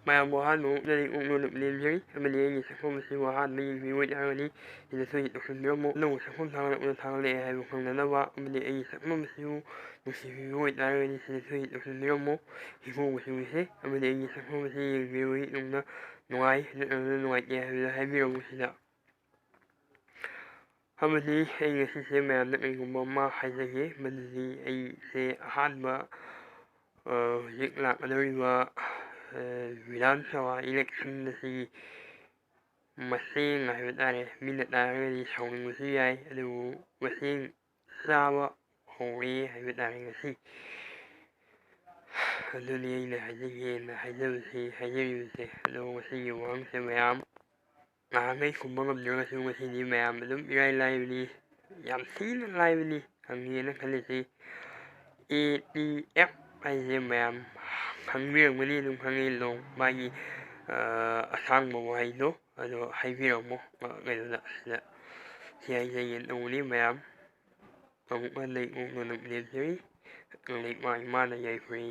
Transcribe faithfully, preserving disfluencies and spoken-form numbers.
ꯃꯌꯥꯝꯕꯨ ꯑꯍꯥꯟꯕ ꯃꯛꯇꯗ ꯂꯩꯉꯣꯛꯅ ꯂꯦꯝꯖꯔꯤ, ꯑꯃꯗꯤ ꯑꯩꯒꯤ ꯁꯛꯐꯝ ꯑꯁꯤꯕꯨ ꯑꯍꯥꯟꯕ ꯌꯦꯡꯕꯤꯕ ꯑꯣꯏꯇꯥꯔꯒꯗꯤ ꯁꯤꯗꯁꯨ ꯍꯤꯠ ꯇꯧꯁꯤꯟꯕꯤꯔꯝꯃꯨ꯫ ꯑꯅꯧꯕ ꯁꯛꯐꯝ ꯊꯥꯒꯠꯂꯛꯄꯗ ꯊꯥꯒꯠꯂꯛꯑꯦ ꯍꯥꯏꯕ ꯈꯪꯅꯅꯕ, ꯑꯃꯗꯤ ꯑꯩꯒꯤ ꯁꯛꯐꯝ ꯑꯁꯤꯕꯨ ꯅꯨꯡꯁꯤꯕꯤꯕ ꯑꯣꯏꯇꯥꯔꯒꯗꯤ ꯁꯤꯗꯁꯨ ꯍꯤꯠ ꯇꯧꯁꯤꯟꯕꯤꯔꯝꯃꯨ꯫ ꯍꯤꯒꯣꯛ ꯑꯁꯤꯕꯨꯁꯦ, ꯑꯃꯗꯤ ꯑꯩꯒꯤ ꯁꯛꯐꯝ ꯑꯁꯤ ꯌꯦꯡꯕꯤꯔꯕ ꯅꯨꯡꯗ ꯅꯨꯡꯉꯥꯏ ꯅꯠꯇ꯭ꯔꯒꯅ ꯅꯨꯡꯉꯥꯏꯇꯦ ꯍꯥꯏꯕꯗꯨ ꯍꯥꯏꯕꯤꯔꯝꯃꯨ ꯁꯤꯗ꯫ ꯑꯃꯗꯤ ꯑꯩ ꯉꯁꯤꯁꯦ ꯃꯌꯥꯝꯗ ꯀꯔꯤꯒꯨꯝꯕ ꯑꯃ ꯍꯥꯏꯖꯒꯦ, ꯃꯗꯨꯗꯤ ꯑꯩꯁꯦ ꯑꯍꯥꯟꯕ, ꯑ, ꯍꯧꯖꯤꯛ ꯂꯥꯛꯀꯗꯧꯔꯤꯕ, ꯑ, ꯕꯤꯙꯥꯟ ꯁꯚꯥ election ꯑꯁꯤꯒꯤ ꯃꯇꯦꯡ ꯍꯥꯏꯕ ꯇꯥꯔꯦ, ꯃꯤꯅ ꯇꯥꯔꯒꯗꯤ ꯁꯥꯎꯅꯤꯡꯕꯁꯨ ꯌꯥꯏ, ꯑꯗꯨꯕꯨ ꯃꯇꯦꯡ ꯆꯥꯕ ꯍꯧꯔꯦ ꯍꯥꯏꯕ ꯇꯥꯔꯦ ꯉꯁꯤ꯫ ꯑꯗꯨꯅꯤ ꯑꯩꯅ ꯍꯥꯏꯖꯒꯦꯅ ꯍꯥꯏꯖꯕꯁꯤ, ꯍꯥꯏꯖꯔꯤꯕꯁꯦ꯫ ꯑꯗꯣ ꯉꯁꯤꯒꯤ ꯋꯥꯍꯪꯁꯦ ꯃꯌꯥꯝ ꯅꯍꯥꯟꯈꯩ ꯈꯨꯝꯕ ꯉꯝꯗ꯭ꯔꯒꯁꯨ ꯉꯁꯤꯗꯤ ꯃꯌꯥꯝ ꯑꯗꯨꯝ ꯏꯔꯥꯏ ꯂꯥꯏꯕꯅꯤ, ꯌꯥꯝ ꯊꯤꯅ ꯂꯥꯏꯕꯅꯤ ꯍꯪꯒꯦꯅ ꯈꯜꯂꯤꯁꯤ꯫ A T F ꯍꯥꯏꯁꯦ ꯃꯌꯥꯝ ꯈꯪꯕꯤꯔꯝꯒꯅꯤ, ꯑꯗꯨꯝ ꯈꯪꯉꯤ, long, ꯃꯥꯒꯤ, ꯑ, ꯑꯁꯥꯡꯕ ꯋꯥꯍꯩꯗꯣ ꯑꯗꯣ ꯍꯥꯏꯕꯤꯔꯝꯃꯣ, ꯑ, ꯀꯩꯅꯣꯗ, ꯁꯤꯗ ꯁꯤ ꯍꯥꯏꯖꯒꯦ ꯇꯧꯕꯅꯤ ꯃꯌꯥꯝ꯫ ꯑꯃꯨꯛ ꯍꯟꯅ ꯂꯩꯉꯣꯛꯅ ꯂꯦꯝꯖꯔꯤ꯫ ꯂꯩꯃꯥ ꯏꯃꯥꯅ ꯌꯥꯏꯐꯔꯦ꯫